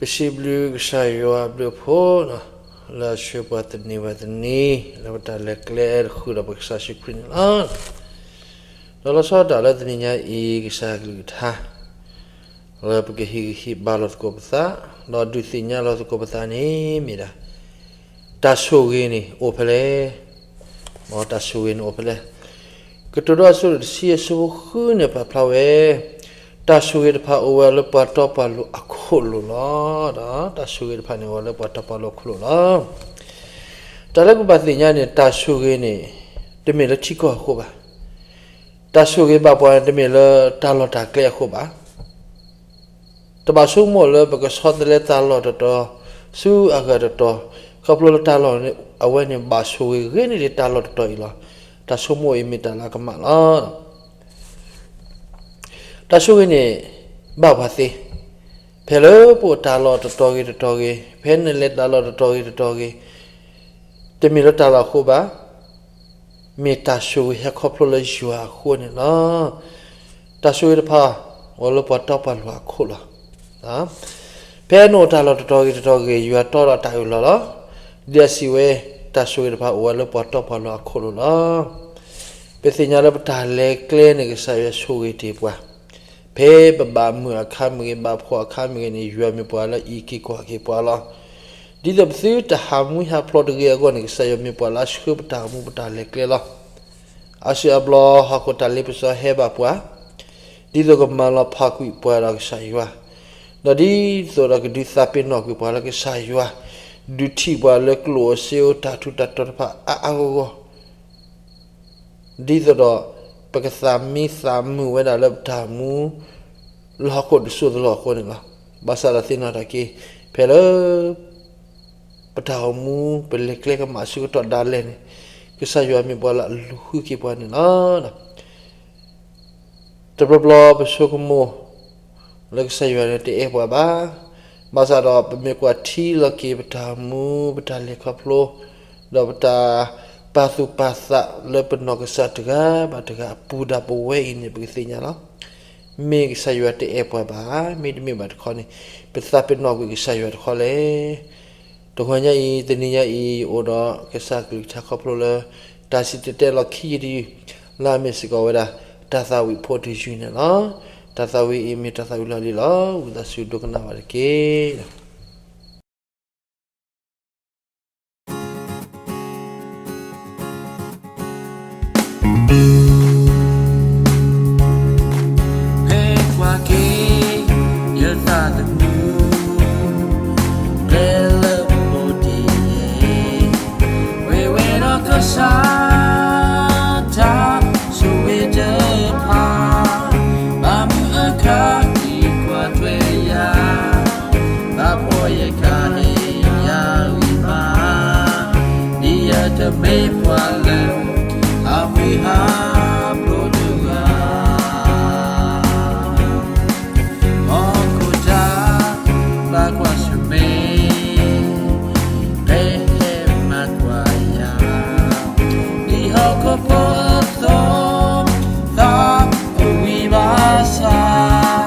ပစံးဘျုးကစၢ်ယွၤအဘျုးအဖှိၣ်, လၢအဆှၢပှၤတနံၤဘၣ်တနံၤ လၢပတၢ်လဲၤကျဲတဃုာ်ဒီးပကစၢ်ယ့ၣ်ၡူးခရံာ်န့ၣ်လီၤ. ဒီးလီၤဆီဒၣ်တၢ်လၢတနံၤညါအံၤ ကစၢ်ကလုၢ်ကထါ လၢပကဟ့ၣ်ဂံၢ်ဟ့ၣ်ဘါလိာ်သကိးပသး, ဒီးဒုးသ့ၣ်ညါလိာ်သကိးပသးန့ၣ်မ့ၢ်ဒၣ် တၢ်ဆိၣ်ဂ့ၤန့ၣ် အိၣ်ဖဲလဲၣ်. တၢ်ဆိၣ်ဂ့ၤန့ၣ်အိၣ်ဖဲလဲၣ်. ကတိၤဒိအဆၢဒိၣ်တဆံအဆၢဖိဃုန့ၣ် ပာ်ဖျါဝဲ, တၢ်ဆိၣ်ဂ့ၤတဖၣ်အိၣ်ဝဲလၢပှၤတီပှၤလိၤအခိၣ်လိၤလီၤ. ဒီးတၢ်ဆိၣ်ဂ့ၤတဖၣ်န့ၣ်အိၣ်ဝဲလၢပှၤတီပှၤလိၤအခိၣ်လိၤလီၤ. တၢ်လၢပဘၣ်သ့ၣ်ညါန့ၣ် တၢ်ဆိၣ်ဂ့ၤန့ၣ် တမ့ၢ်လၢထံကီၢ်အဃိဘၣ်. တၢ်ဆိၣ်ဂ့ၤဘၣ်ပှၤန့ၣ် တမ့ၢ်လၢတၢ်လီၢ်တၢ်ကျဲအဃိဘၣ်. တဘၣ်ဆိကမိၣ်လၢပကဆီတလဲတၢ်လီၢ်တတီၤ ဆူအဂၤတတီၤ, ခီဖျိလၢတၢ်လီၢ်န့ၣ် အဝဲန့ၣ်ဘၣ်ဆိၣ်ဂ့ၤဂ့ၤန့ၢ်ဒံးတၢ်လီၢ်တတီၤအံၤလီၤ. တၢ်ဆိကမိၣ်အံၤမ့ၢ်တၢ်လၢအကမၣ်လီၤ. တၢ်ဆိၣ်ဂ့ၤန့ၣ် ဘၣ်ပှၤသ့, ဖဲလၢပအိၣ်တၢ်လီၢ်တတီၤဂ့ၤတတီၤဂ့ၤ, ဖဲနလဲၤတၢ်လီၢ်တတီၤဂ့ၤတတီၤဂ့ၤ, တမ့ၢ်လၢတၢ်လီၢ်အဃိဘၣ်. မ့ၢ်တၢ်ဆိၣ်ဂ့ၤဟဲခီဖျိလၢယွၤအဃိန့ၣ်လီၤ. တၢ်ဆိၣ်ဂ့ၤတဖၣ် အိၣ်လၢပှၤတီပှၤလိၤအခိၣ်လီၤ. ဖဲနအိၣ်တၢ်လီၢ်တတီၤဂ့ၤတတီၤဂ့ၤ ယွၤတီဒီးတၢ်အုၣ်လီၤလီၤ. ဒ်အစံးဝဲ, တၢ်ဆိၣ်ဂ့ၤတဖၣ်အိၣ်ဝဲလၢပှၤတီပှၤလိၤအခိၣ်လိၤလီၤ. ပသ့ၣ်ညါလၢပတၢ်လဲၤကျဲန့ၣ် ကစၢ်ယွၤဆိၣ်ဂ့ၤတ့ၢ်ပှၤ, ဖဲပဘၣ်မုာ်အခါမ့ၢ်ဂ့ၤ ဘၣ်ဖှီၣ်အခါမ့ၢ်ဂ့ၤန့ၣ် ယွၤမ့ၢ်ပှၤလၢအအံးက့ၤကွၢ်က့ၤပှၤလီၤ. ဒ်သိးပသုတဟးမူဟးဖျိးတဂ့ၤအဂီၢ်န့ၣ် ကစၢ်ယွၤမ့ၢ်ပှၤလၢအဆှၢပတၢ်အိၣ်မူပတၢ်လဲၤကျဲလီၤ. အါစုအါဘျီ ဟီၣ်ခိၣ်တၢ်လ့ပစီဟဲဘၣ်ပှၤ, ဒ်သိးကမၤလီၤဖးကွံာ်ပှၤဒီးကစၢ်ယွၤ, ဒီးဒ်သိးဒီးကဒုးသးပ့ၤနီၣ်ကွံာ်ပှၤလၢကစၢ်ယွၤ, ဒုးထံၣ်ပှၤလၢကျိၣ်ဧိၤစ့ဧိၤတၢ်ထူးတၢ်တီၤတဖၣ်အါအါဂီၢ်ဂီၢ် ဒ်သိးဒီး ပကသးမံသးမုာ်ဝဲဒၣ်လၢပတၢ်အိၣ်မူ လၢဟီၣ်ခိၣ်တစိၢ်တလီၢ်အဃိန့ၣ်လီၤ. ဘၣ်ဆၣ်ဒီးသ့ၣ်နီၣ်ထီၣ်က့ၤ ဖဲလၢ ပတၢ်အိၣ်မူ ပလဲၤကျဲကမၣ်ဆၢကတီၢ်ဒၣ်လဲာ်န့ၣ် ကစၢ်ယွၤမ့ၢ်ပှၤလၢအလူၤဃုက့ၤပှၤန့ၣ်လီၤ. တဘျီဘျီပဆိကမိၣ် လၢကစၢ်ယွၤန့ၣ်တအဲၣ်ပှၤဘၣ်. ဘၣ်ဆၣ်ဒီးပမ့ၢ်ကွၢ်ထံလီၤက့ၤပတၢ်အိၣ်မူ ပတၢ်လဲၤခီဖျိ ဒီးပတၢ်ပာ်သူၣ်ပာ်သးလၢပနီၢ်ကစၢ်တဂၤဘၣ်တဂၤအပူၤဒၣ်ပဝဲအံၤန့ၣ် ပကသ့ၣ်ညါလီၤ. မ့ၢ်ကစၢ်ယွၤတအဲၣ်ပှၤဘၣ်, မ့တမ့ၢ်ဘၣ်တခီန့ၣ် ပသးပ့ၤနီၣ်ကွံာ်ကစၢ်ယွၤတခီလဲၣ်. တဂီၤညါအံၤ တနံၤညါအံၤ ယအိၣ်ဒီးကစၢ်ကလုၢ်ကထါခီဖျိလၢ တၢ်စံၣ်တဲၤတဲလီၤခံယုၢ်တယုၢ် လၢအမ့ၢ်စ့ၢ်ကီးဝဲဒၣ် တၢ်သးဝံၣ်ဖိတယုၢ်န့ၣ်လီၤ. တၢ်သးဝံၣ်အံၤမ့ၢ်တၢ်သးဝံၣ်လီၢ်လံၤလီၤ. ဝံသးစူၤဒိကနၣ်ဘၣ်တက့ၢ်. ဖဲကွၢ်က့ၤ ယသးသမူ ကျဲလၢပအိၣ်တ့ၢ် ဝဲဝဲဒီးကစၢ် တၢ်ဆိၣ်ဂ့ၤတဖၣ် ဘၣ်မုာ်အခါ ကွၢ်ထွဲယၤ ဘၣ်ဖှီၣ်ယခါန့ၣ် ယၤဂံၢ်မး ဒ်ယတမ့ၢ်ပှၤလၢ အမုၢ်ဟးဖျိးတဂၤ ဟီၣ်ခိၣ်တၢ် ဘၣ်ကွၢ်ဆၢၣ်မဲာ် ဖဲဟဲမၤကွၢ်ယၤ ဒ်ဟီၣ်ခိၣ်ဖိအသိး သးအိၣ်ဝံၤဘၣ်ဆၣ်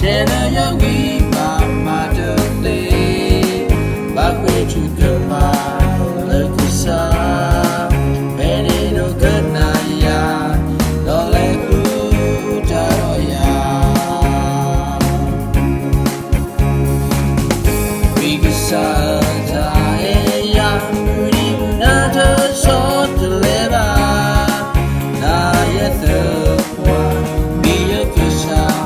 တဲလၢယဂံၢ်ဘါမၤတသ့ ဘၣ်ဃ့ထုကဖၣ်လၢကစၢ် ဖဲန့ၣ်ဒိကနၣ်ယၤ ဒီးလဲၤဃုတၢ်ဒီးယၤ ဝံကစၢ်တၢ်အဲၣ်ယၤ မုၢ်နံၤမုၢ်နၤတဆီတလဲဘၣ် နၤယသးပှၢ် မ့ၢ်ယကစၢ်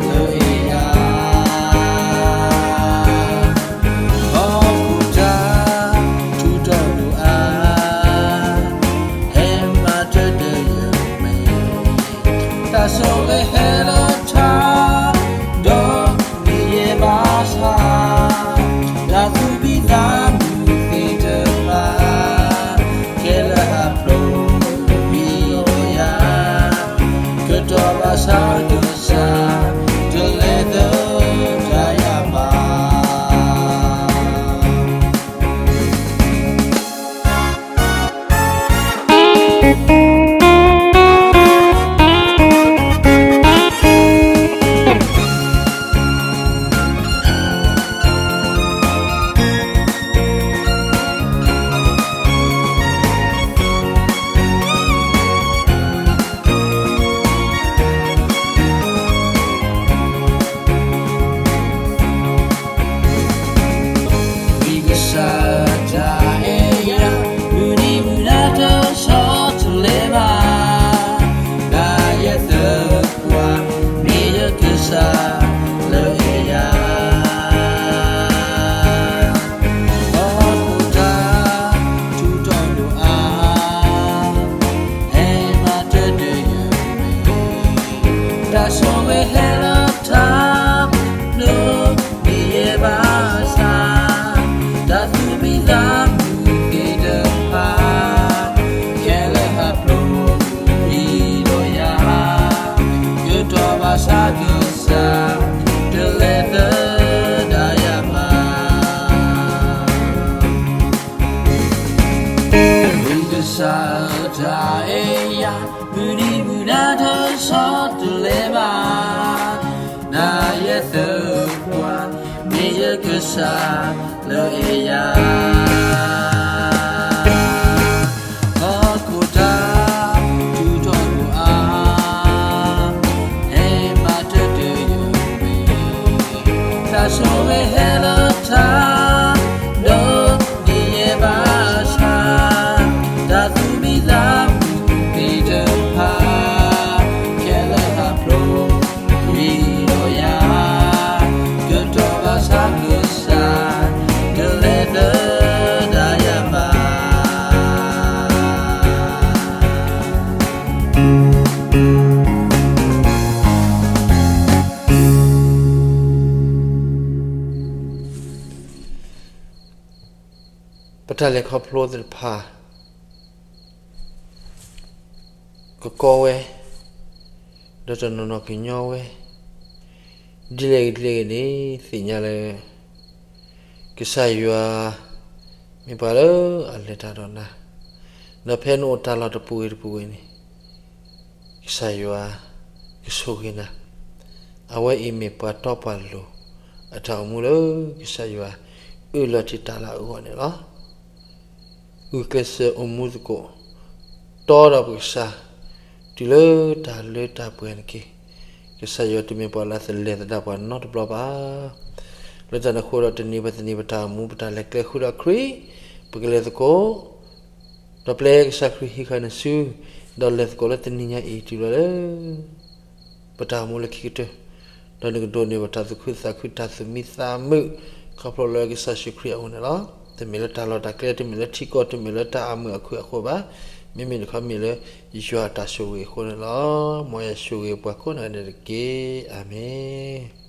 လၢအဲၣ်ယၤ ဟီၣ်ခိၣ်တၢ် ထူးတီၤဒိၣ်အါ ဟဲမၤတၢ်ဒီးယမဲာ် တၢ်ဆိၣ်ဂ့ၤဟဲလီၤထီၣ် ဒီးမ့ၢ်ယဲဘၣ်ဆၣ် တၢ်သူၣ်ဖှံသးညီသ့ၣ်တဖၣ် ခဲလၢာ်ဟးဖျိးကွံာ်ဒီးယၤ ကတီၢ်ဘၣ်ဆၣ်ကစၢ် တလဲၤသဒၣ်ယၤဘၣ် တၢ်ဆိၣ်ဂ့ၤဟဲလၢထး ဒိးန့ၢ်ယဲဘၣ်ဆၣ်, တၢ်သူၣ်မံသးမုာ်သ့ၣ်တဖၣ် ခဲလၢာ်ဟးဖျိးကွံာ်ဒီးယၤ, ကတီၢ်ဘၣ်ဆၣ်ကစၢ် တလဲၤသဒၣ်ယၤဘၣ်. ဝံကစၢ်တၢ်အဲၣ်ယၤ, မုၢ်နံၤမုၢ်နၤတဆီတလဲဘၣ်, နၤယဲသပှၢ် မ့ၢ်ယကစၢ်လၢအဲၣ်ယၤ, ဟီၣ်ခိၣ်တၢ် ထူးထီၣ်ဒိၣ်အါ, ဟဲမၤတၢ်တယုၢ်မံၤ, တၢ်ဆိၣ်ဂ့ၤဟဲလၢထး ဒိးန့ၢ်ယဲဘၣ်ဆၣ်, တၢ်သူၣ်မံသးမုာ်သ့ၣ်တဖၣ် ခဲလၢာ်ဟးဖျိးကွံာ်ဒီးယၤ, ကတီၢ်ဘၣ်ဆၣ်ကစၢ် တလဲၤသဒၣ်ယၤဘၣ်. ပတၢ်လဲၤခီဖျိသ့ၣ်တဖၣ် ကကီဝဲ, ဒီးတနီၤနီၤကညီဝဲ, ဒ်လဲၣ်ဂ့ၤဒ်လဲၣ်ဂ့ၤန့ၣ် သ့ၣ်ညါလၢ ကစၢ်ယွၤ မ့ၢ်ပှၤလၢအလဲၤတၢ်ဒီးနၤ, ဒီးဖဲနအိၣ်တၢ်လီၢ်တပူၤဂ့ၤတပူၤဂ့ၤန့ၣ် ကစၢ်ယွၤကဆိၣ်ဂ့ၤနၤ, အဝဲအံၤမ့ၢ်ပှၤတီပှၤလိၤအတၢ်အိၣ်မူလၢကစၢ်ယွၤအၢၣ်လီၤတံၢ်တၢ်လၢအဂီၢ်န့ၣ်လီၤ. ဂုာ်ကျဲးစၢးအိၣ်မူသကိး တီဒီးပကစၢ် တုၤလၢတၢ်လၢတၢ်ပှဲၤန့ၣ်တက့ၢ်. ကစၢ်ယွၤတမ့ၢ်ပှၤလၢအသလဲၤသဒၣ်ပှၤနီတဘျီဘၣ်. လၢတၢ်န့ၣ်အဃိဒီးတနံၤဘၣ်တနံၤပတၢ်အိၣ်မူ ပတၢ်လဲၤကျဲဃုာ်ဒီးခရံာ်, ပကလဲၤသကိး ဒီးပျဲကစၢ်ခရံာ်ဟံးဃာ်နစု, ဒီးလဲၤသကိးလၢတနံၤညါအံၤတုၤလီၤလၢ ပတၢ်အိၣ်မူလၢခံကတၢၢ်, ဒီးနကဒိးန့ၢ်ဘၣ်တၢ်သူၣ်ခုသးခု တၢ်သူၣ်မံသးမုာ် ခီဖျိလၢကစၢ်ယ့ၣ်ၡူးခရံာ်အအိၣ်န့ၣ်လီၤ. တမ့ၢ်လၢတၢ်လီၢ်တၢ်ကျဲ, တမ့ၢ်လၢထံကီၢ်, တမ့ၢ်လၢတၢ်အမုာ်အခုၣ်အဃိဘၣ်. မ့မ့ၢ်တခီမ့ၢ်လၢယွၤအတၢ်ဆိၣ်ဂ့ၤအဃိန့ၣ်လီၤ. မ်ယွၤဆိၣ်ဂ့ၤပှၤကိးဂၤဒဲးတက့ၢ်. အၤမ့ၣ်.